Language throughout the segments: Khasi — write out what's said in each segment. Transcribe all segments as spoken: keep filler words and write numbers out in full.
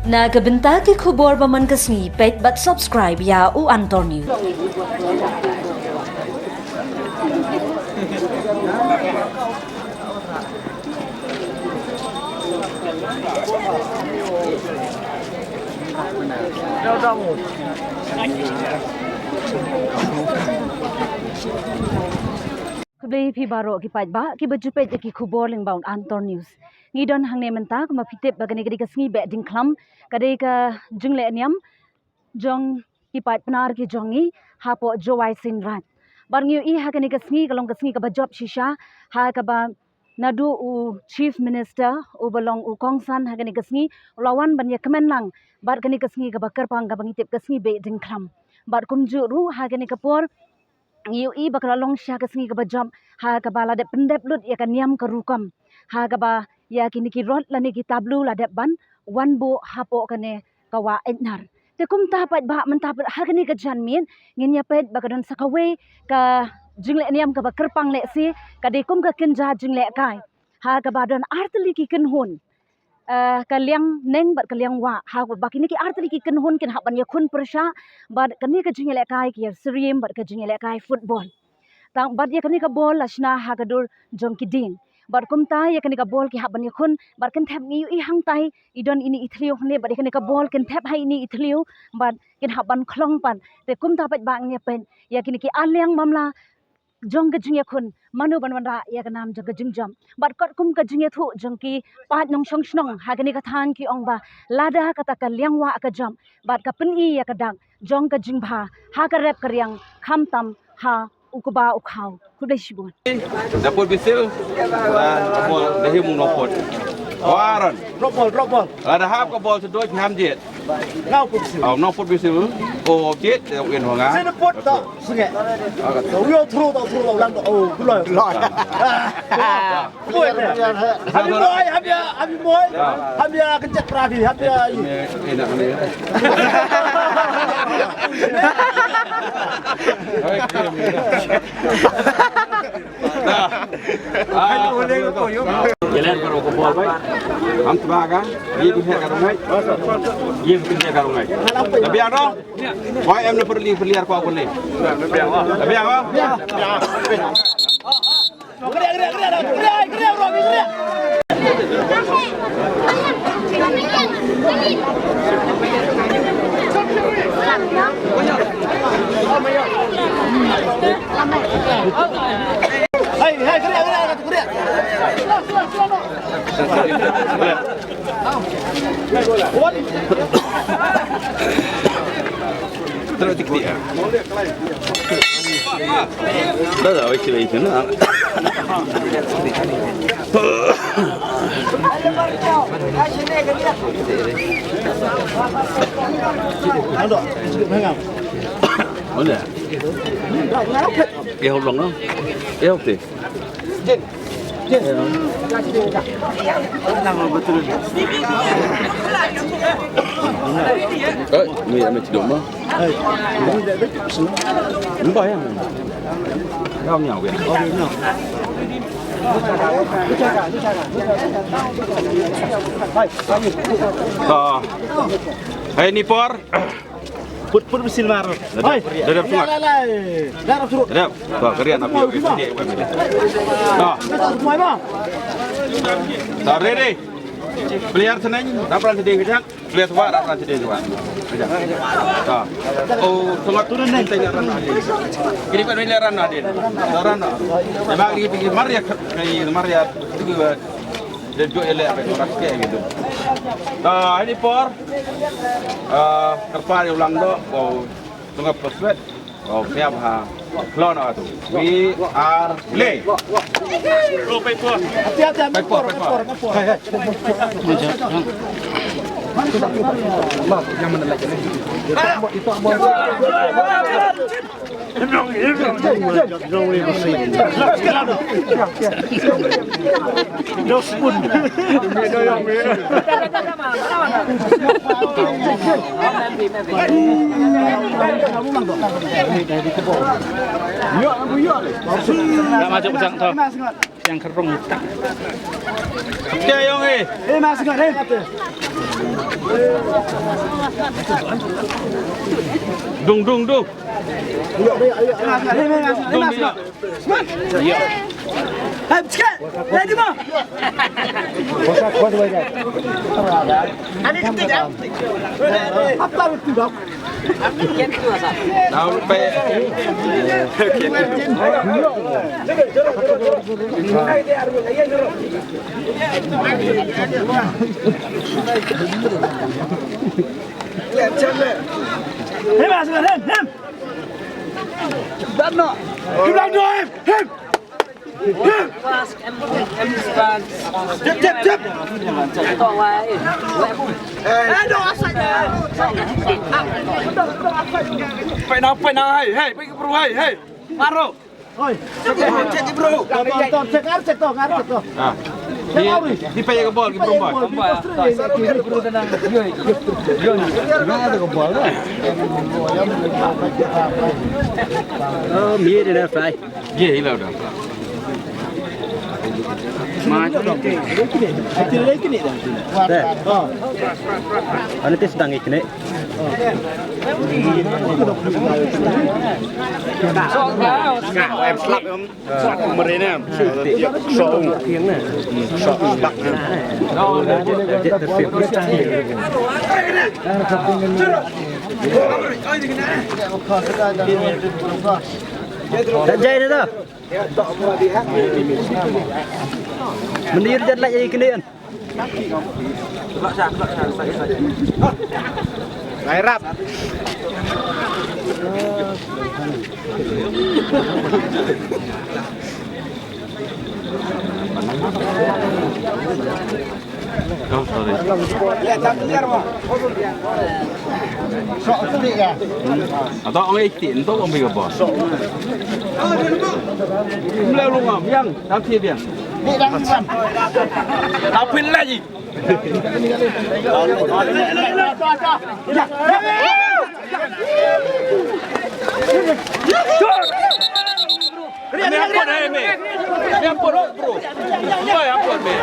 Na ka bynta ki khubor ba man ka sngi, peit bad subscribe ïa u Antor News. Khublei phi baroh ki paidbah kiba ju peit ïa ki khubor lyngba u Antor News. Ngi don hangne mynta, kumba phi tip ba kane ka dei ka sngi beh jingkhlam, ka dei ka jingleh niam jong ki paid Pnar ki jong ngi hapoh Jowai Seiñ Raij. Bad ngi ïohi ha kane ka sngi ka long ka sngi kaba jop shisha, ha kaba naduh u Chief Minister uba long u kongsan ha kane ka sngi u la wan ban ïakmen lang bad kane ka sngi kaba kyrpang kaba ngi tip ka sngi beh jingkhlam. Bad kumjuh ruh ha kane ka por ngi ïohi ba ka la long shisha ka sngi kaba jop, ha kaba la dep pyndep lut ïa ka niam ka rukom, ha kaba ïa kine ki rot lane ki tablu la dep ban wan buh hapoh kane ka wah Eitnar. Te kumta paidbah mynta pat ha kane ka janmiet ngin ïa peit ba ka don sa kawei ka jingleh niam kaba kyrpang lehse, ka dei kum ka kynja jinglehkai, ha kaba don artylli ki kynhun, eh, ka liang neng bad ka liang wah, ha kaba kine ki artylli ki kynhun kin hap ban ïakhun pyrshah bad kane ka jingïalehkai ki ïasyriem bad ka jingïalehkai football. Tang bad ïa kane ka bol la shna ha ka dur jong ki dieng. Bad kumta ïa kane ka bol ki hap ban ïakhun bad kynthep, ngi ïohi hangtai i don ine i thliew hangne bad ïa kane ka bol kynthep ha ine i thliew bad kin hap ban khlong pat. Te kumta paidbah ngin ïa peit ïa kine ki arliang mamla jong ka jingïakhun, mano ban wanrah ïa ka nam jong ka jingjop. Bad katkum ka jingïathuh jong ki paid nongshong shnong ha kane ka thaiñ ki ong ba lada kata ka liang wah ka jop bad ka pyni ïa ka dak jong ka jingbha ha ka rep ka riang, khamtam ha u kba u khaw. Khublei shibun. Da put bisil, da bol da him u nongput. Waron. Drop ball, drop ball. Lada hap ka bol sdoi ngam jied. Ngau put bisil. Oh, nongput bisil. Oh, jied, da win ho nga. Sini put to, sunge. To wio throw, to throw, to lang to. Oh, kuloi. Kuloi. Kuloi. Happy boy, happy, happy boy. Happy kecek perapi, happy. Ini, ini, ini. Ïa len para u ka bol bai. Am tba ka, ïa ki heh ka rngai. Ïa ki heh ka rngai. Da biang noh. Wai em na pyrli pyrli ar ko ko le. Da biang noh. Da biang noh. Terus dikit ya. Dah, dah, wait, wait, wait. Boleh. Ya, ulang lah. Ya, okey. Eh, ni ame ti doma. Mbah ya. Ya, nya, ya. Ah. Hai, ni por. Put, put bisil mar. Dah, dah, dah, dah, sungat. Dah, dah, dah, dah. Dah, dah, dah. Dah, ready. Player seneng, dah pernah sedih kejap. Player tua, dah pernah sedih tua. Kejap. Dah. Oh, sungat turun nih, tengok run adin. Kiri kat ni run adin. Run. Emang di, di Maria, di Maria, itu juga. Dia juga elak, orang sikit gitu. Dah, ini por. Ah, kyrpad ïa u Langdoh, ko tnga pyrshah. Ko pynïap ha. Khlong atu. We are play. Hati, hati, hati, por, por, por. Yang mana lagi? Yang kerong tak. Dia yang eh. Eh, masuk kan, eh? Dung, dung, dung. Dung, dung. Ada ketiga. Apa itu, Bang? Him, Asgar, him, him. Him, him. Jep, jep, jep. Pynah, pynah, hei, hei, pynah, bro, hei, hei. Maro. Oi. Check, check, bro. Check, check, check, check, check. Ah. Di, di pay ka bol, ki bro. Bol. Bol. Bol. Oh, mi de na fly. Ye, ila udah. Ma. Deh. Ane te sedang ikne. Em slap em. Slap meri ne. Song. Song slap ne. Dah jai dah. Menir jat lagi kene. Lairap. Oh, sorry. Atau orang ikti, entah orang bagi apa. Mula lu ngam, yang, tapi dia. Tapi lagi. Ni ampun, eh, me. Ni ampun, oh, bro. Ni ampun, me.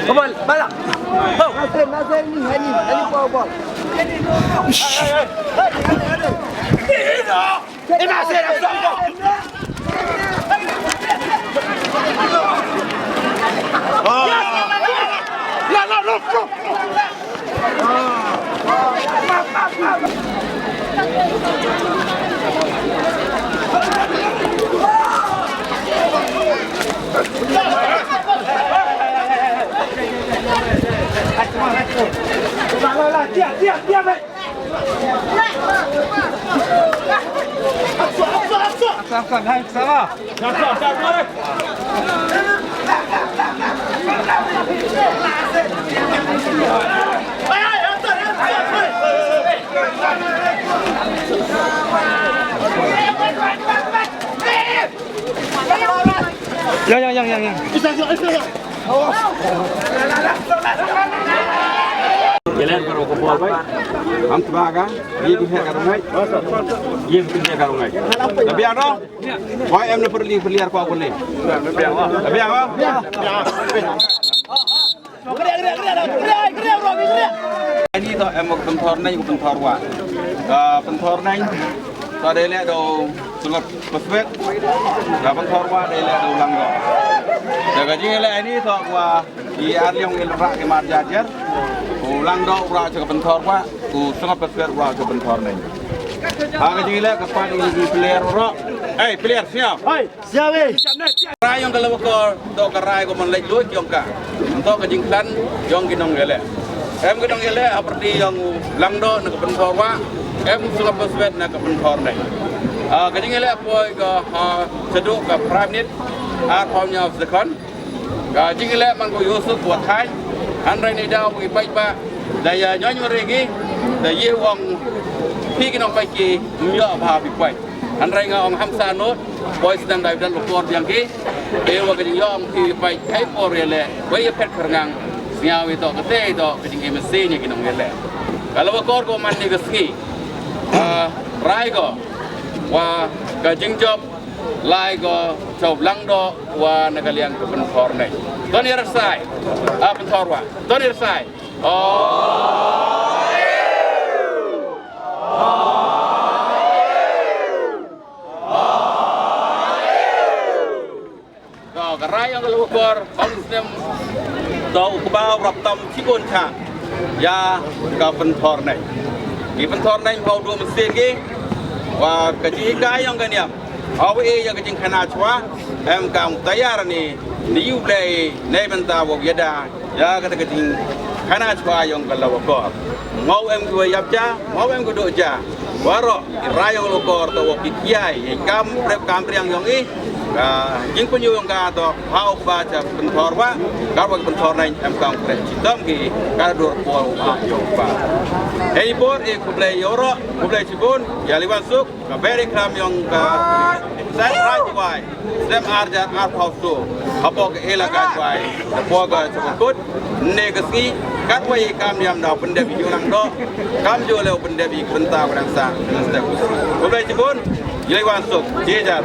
Come on, balak. Go. Nasir, Nasir ni, Hani, Hani bawa bol. Ini Nasir, Nasir. Ah. La, la, la, la. Yang, yang, yang, yang, yang. Jalan baru aku Am tba ka, ye ki he ka rong ngai. Ye ki he ka rong ngai. Tapi ano? Wai em na perli perli ar ko ko le. Tapi ano? Ini to em ko pentor nai ko pentor wa. Ka pentor nai. Ka dei le do sungat peswet. Ka pentor wa dei le do lang do. Ka jing le ini to wa. Ki ar liang ki lra ki mar jajer. U lang do ura cha ka pentor wa. U sngap peswer ura cha ka pentor nai. Ha ka jingile ka pan u player ro. Hey player siap. Hai, siap eh. Rai yong ka lawa kor do ka rai ko man lek lut yong ka. Nto ka jingklan yong ki nong gele. Em ki nong gele ha perdi yong u lang do na ka pentor wa. Em sngap peswer na ka pentor nai. Ha ka jingile poi ka ha seduk ka prime nit. Ar pom nyaw sekon. Ka jingïaleh man ko Yusuf wa thaiñ, hynrei ni daw ngi peit ba da ïa ñion wa regi da ïa ong phi ki nong peit ki ym ïoh bha phi peit. Hynrei nga ong ham sa nud, poi sdang dai dan lukor biang ki. Te wa ka jingïoh ong phi peit hei por ïaleh, wei ïa phet khyrngang, sngaw ïa to ka te to ka jingim sien ïa ki nong ïaleh. Ka la wa kor ko man ni ka sngi. Ah, rai ko wa ka jingjop lai ko chop lang do wa na ka liang ka penthor nei. Ton ir sai. A penthor wa. Ton ir sai. Oh. To ka rai yong ka lawa kor hong snem. To u kba u rap tam chibun cha ïa ka penthor nei. Ki penthor nei hau du mynsiem ki wa ka jinghikai yong ka niam. Hau e ïa ka jingkhana chwa em ka ong tayar ni ni u blei nei bynta wa ïada. Ïa kata ka jingkhana chwa yong ka lawa kor. Ngau em ki wa ïap ja, ngau em ki dok ja. Waroh i rai yong ka lawa kor to wa ki kiai i kam prep kam riang yong i. Ka jingpynïoh yong ka to hau kba cha penthor wa. Ka wa ki penthor nai em kam prep chitom ki ka dur por wa yong ba. Hei bor i kublei yoro, kublei chibun, ïa liwan suk. Ka beri klam yong ka Sen Rajwai. Snem arja arphaw so. Hapoh ka elaka Jwai. Hapoh ka Chakut. Ne ka sngi. Katwai kam yam da pyndep i jurang do. Kam jo leo pyndep i bynta barang sa. Khublei chibun. Ïalei wan suk. Jejar.